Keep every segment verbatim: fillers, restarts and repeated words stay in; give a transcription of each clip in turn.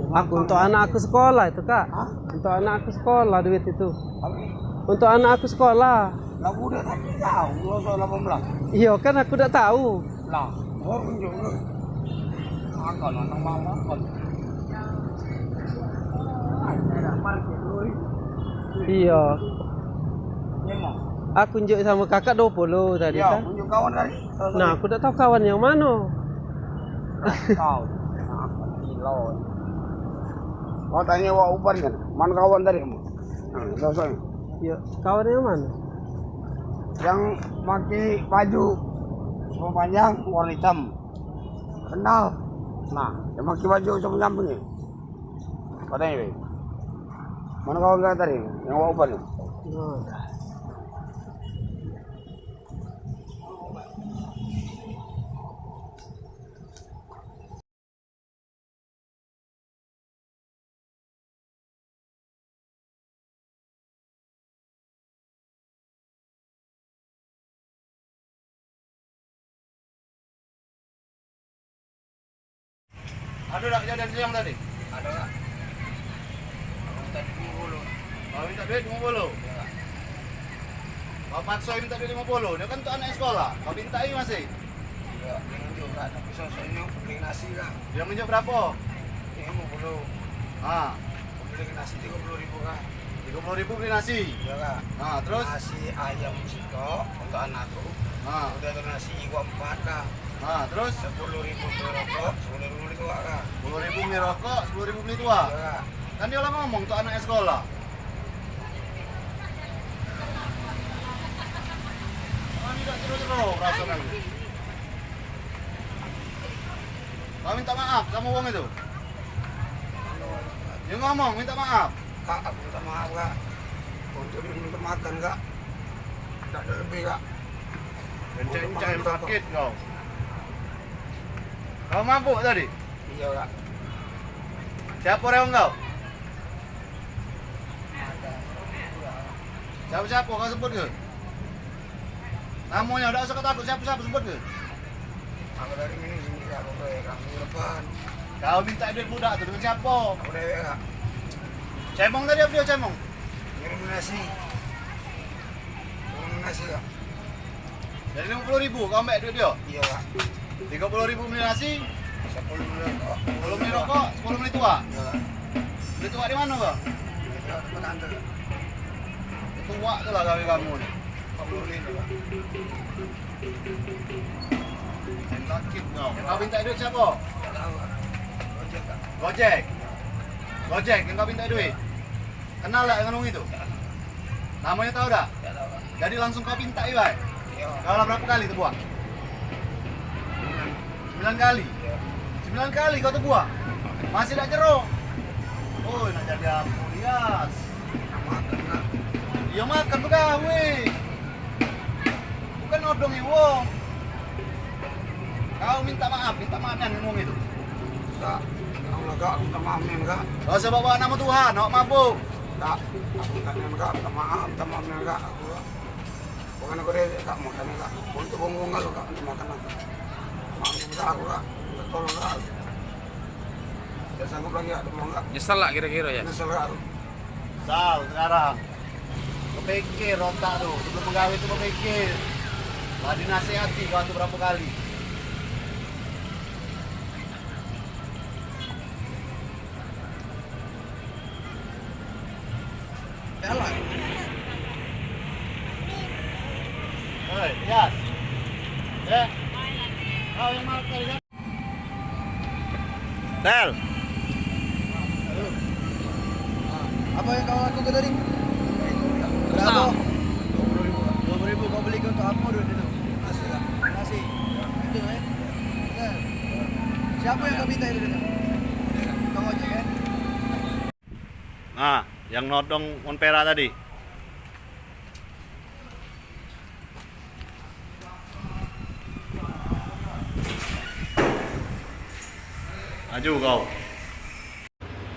Aku untuk anak aku sekolah itu, Kak. Hah? Untuk anak aku sekolah duit itu. Apa? Untuk anak aku sekolah. Lah, budak tadi tahu, kalau soal delapan belas. Iya, kan aku dak tahu. Lah, baru tunjuk lu. Makan, anak mama makan. Iya. Iya, Mak. Aku unjuk sama kakak dua puluh tadi, iya, kan? Unjuk kawan tadi. Nah, aku dak tahu kawan yang mana. Tahu. Nah, gila. Kau tanya Wak Uban kan, mana kawan tadi kamu? Nah, sosoknya. Ya, kawan yang mana? Yang pakai baju celana panjang warna hitam. Kenal. Nah, yang pakai baju samping-samping ni. Kau tanya, Bang. Mana kawan kau tadi? Yang Wak Uban tu? Nah. Ado dak kejadian siang tadi? Ado, Kak. Aku minta duit limo puluh. Kau minta duit limo puluh? Iyo, Kak. Kau pakso minta duit limo puluh, dio kan untuk anak sekolah. Kau mintai masih? Iyo, dio nunjuk, Kak, tapi sosoknyo beli nasi, Kak. Dio nunjuk berapo? Limo puluh. Ha. Aku beli nasi tigo puluh ribu, Kak. Tigo puluh ribu beli nasi? Iyo, Kak. Ha, terus? Nasi ayam sitok untuk anak tu. Ha. Udah tu nasi iwak empat, Kak. Ha, terus? Sepuluh ribu beli rokok, sepuluh ribu beli tuak, Kak. Sepuluh ribu beli rokok, sepuluh ribu beli tuak? Iyo, Kak. Kan dio lah ngomong untuk anak sekolah. Kami dak jero-jero perasaan kami. Kau minta maaf sama wong itu. Dia ngomong minta maaf. Kak, aku minta maaf, Kak. Untuk dia minta makan, Kak. Dak ado lebih, Kak. Kenceng-kenceng sakit kau. Kau mabuk tadi? Iyo, Kak. Siapo rewang kau? Siapo-siapo kau sebut ke? Namonyo dak usah kau takut, siapo-siapo sebut ke? Aku dari mini sini, Kak, aku ke langsung depan. Kau minta duit budak tu dengan siapo? Aku dewek, Kak. Cemong tadi apo dio cemong? Ngirim nasi. Ngirim nasi, Kak. Jadi limo puluh ribu kau ambek duit dio? Iyo, Kak. Tigo puluh ribu beli nasi, sepuluh beli rokok, sepuluh beli rokok, sepuluh beli tuak. Iyo, Kak. Beli tuak di mano kau? Beli tuak tempat tante. Tuak tu lah gawe kamu ni. Empat puluh lima, Kak. Yang sakit kau. Kau minta duit siapo? Dak tahu, Kak. Gojek, Kak. Gojek? Gojek yang kau minta duit? Kenal dak dengan wong itu? Namonyo tau dak? Dak tau, Kak. Jadi langsung kau pintai bae? Iyo. Kau lah berapo kali tebuang? Sembilan. Sembilan kali? Iyo. Sembilan kali kau tebuang? Masih dak jero? Oi, nak jadi apo, Lias? Nak makan, Kak. Iyo, makan begawe. Bukan nodongi wong. Kau minta maaf, minta maaf nian ngomong itu. Dak, kau lega minta maaf nian, Kak. Dak usah bawa nama Tuhan, awak mabuk. Dak, aku minta nian, Kak, minta maaf, minta maaf nian, Kak. Aku, Kak. Bukan aku dewek, Kak, makan, Kak. Untuk wong-wong kau, Kak, minta makan aku. Maaf minta aku, Kak. Minta tolong, Kak. Dak sanggup lagi, Kak, tolong, Kak. Nyesal lah kira-kira, ya? Nyesal, Kak, aku. Sal, sekarang. Bepikir otak tu, sebelum begawe tu bepikir. Lah dinasehati kau tu berapo kali. Jalan. Oi, Yas. Eh. Kau yang malah tadi kan? Bel. Apa yang kau lakukan tadi? Berapa? Dua puluh ribu. Dua puluh ribu kau beli ke untuk apa duit itu? Nasi, Kak. Nasi. Itu, eh? Betul. Siapa yang kau minta itu duit? Tukang ojek, eh? Nah, yang nodong Montpera tadi. Maju kau.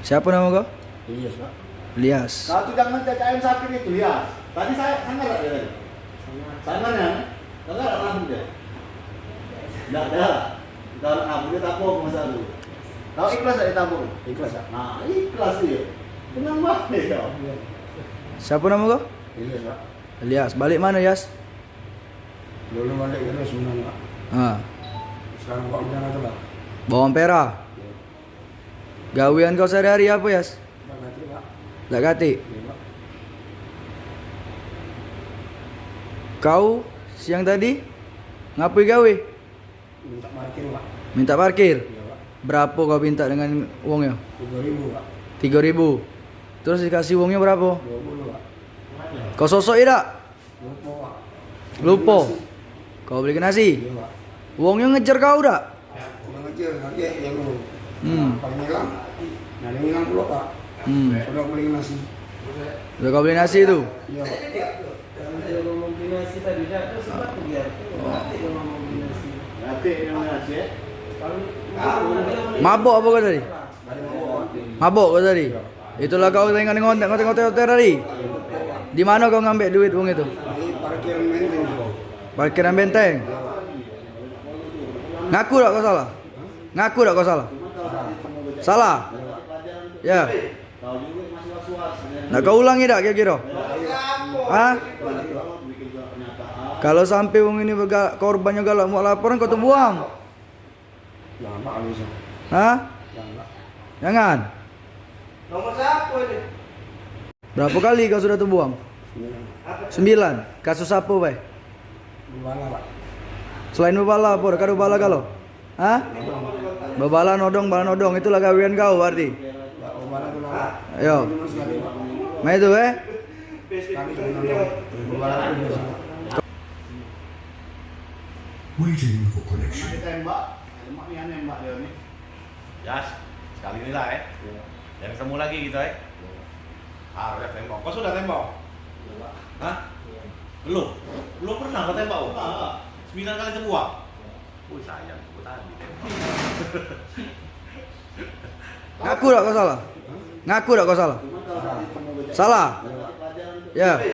Siapa nama kau? Ilyas, Pak. Ilyas. Kau tu jangan cacak ayam sakit itu, Lias. Tadi saya sangar tak dia tadi? Sangar ya? Sangar tak rambut dia? Ndak ada. Ndak ada rambut dia tak apa masa tu. Kau ikhlas tak ditabung? Ikhlas, Pak. Nah, ikhlas dia. Tenang bae kau. Siapa nama kau? Ilyas, Pak. Ilyas, balik mana, Yas? Dulu balik ke Sumedang, Pak. Ha. Sekarang Pak Ampera tu, Pak. Bawang Ampera? Iya. Gawean kau sehari-hari apa, Yas? Dak katik, Pak. Dak katik? Iya, Pak. Kau siang tadi ngapui gawe? Minta parkir, Pak. Minta parkir? Iya, Pak. Berapo kau minta dengan wongnyo? Tigo ribu, Pak. Tigo ribu. Terus dikasih wongnyo berapo? Dua puluh, Pak. Kau sosok idak? Lupo, Pak. Lupo. Kau beli nasi? Iya, Pak. Wongnyo ngejar kau dak? Wong ngejar, kaget ya lu. Hmm. Pas ngilang, nah, dia ngilang pulo, Pak. Hmm. Sudah beli nasi. Sudah kau beli nasi tu? Iya, Pak. Kalau dia ngomong beli nasi tadi, dah, dah sempat tu dia. Nanti dia ngomong beli nasi. Nanti dia ngomong nasi, ya. Mabok apa kau tadi? Mabok kau tadi? Itulah kau tengok ngotek ngotek ngotek tadi. Di mano kau ngambek duit wong itu? Di parkiran Benteng. Parkiran Benteng. Ngaku dak kau salah? Ngaku dak kau salah? Salah. Ya. Nak kau ulangi dak kira-kira? Hah? Kalau sampai wong ini bega-, korbannyo galak muat laporan, kau tu buang. Jangan, Pak, habis. Hah? Jangan, Pak. Jangan. Nomor siapa ini? Berapa kali kau sudah terbuang? Sembilan. Sembilan. Kasus apa, Bay? Bebala, Pak. Selain bebala apa? Kado bebala kalo? Hah? Bebala nodong, bebala nodong. Itulah gawean kau berarti. Yo. Main itu, eh? Sekali cuma nonton. Beberapa tu biasa. Waiting for connection. Tembak. Lemak ni aneh, Mbak, dia ni. Yas, sekali ni lah, eh. Iya. Jangan ketemu lagi kita, eh. Iya. Ah, udah tembak. Kau sudah tembak? Iya, Pak. Hah? Iya. Belum? Belum pernah kau tembak, oh? Pernah. Sembilan kali terbuang? Iya. Oh, sayang, aku tadi tembak. Ngaku dak kau salah? Ngaku dak kau salah? Salah? Ya.